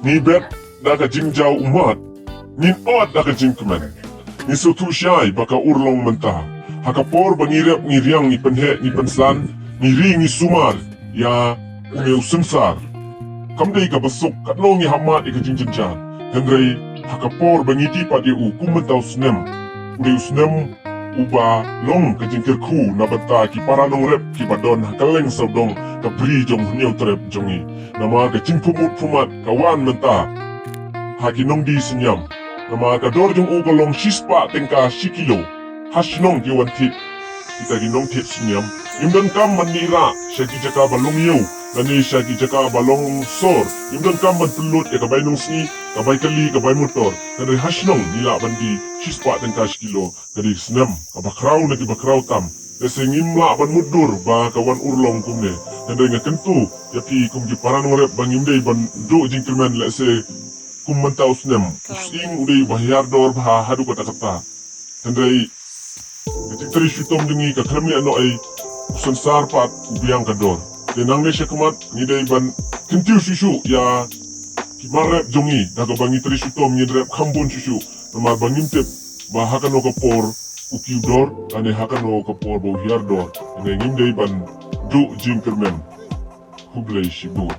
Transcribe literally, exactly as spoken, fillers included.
Ngi bet da ka jingjaw ummat, ngin ot da ka jingkmen. Ngi sngewthuh shai ba ka urlong mynta. Ha ka por ba ngi rep, ngi riang, ngi pynheh, ngi pynsan, ngi ri, ngi sumar ïa une u synsar. Kam dei kaba suk katno ngi hammat ïa ka jingjynjar. Hynrei ha ka por ba ngi die pat ïa u kum mynta u snem, u dei u snem uba long ka jingkyrkhu na bynta ki para nongrep kiba don ha kylleng sawdong ka bri jong Hynñiewtrep jong ngi. Namar ka jingpyrmut pyrmat ka wan mynta ha ki nongdie synñiam. Namar ka dor jong u ka long shispah tyngka shi kilo. Ha shnong ki wan thied kita ki nongthied synñiam. Ngim donkam ban mih rah sha ki jaka ba long ïew lane sha ki jaka ba long sor. Ngim donkam ban pynlut ïa ka bai nongsngi, ka bai kali, ka bai motor. Hynrei ha shnong ngi lah ban die shispah tyngka shi kilo. Ka dei snem kaba khraw na kiba khraw tam. Lehse ngim lah ban mutdur ba ka wan urlong kumne. Hynrei nga kyntu ïa phi kum ki para nongrep ba ngim dei ban duh jingkyrmen, lehse kum mynta u snem, u sying u dei ba hiar dor bha haduh katta katta. Hynrei ka jingtrei shitom jong ngi ka khlem leh noh ei, u synsar pat u biang ka dor. Te nangne shakhmat ngi dei ban kyntiew shuh shuh ïa ki mar rep jong ngi, da kaba ngi trei shitom ngin rep kham bun shuh shuh. Namar ba ngim tip ba ha kano ka por u kiew dor, lane ha kano ka por ba u hiar dor. Hynrei ngim dei ban duh jingkyrmen. Khublei shibun.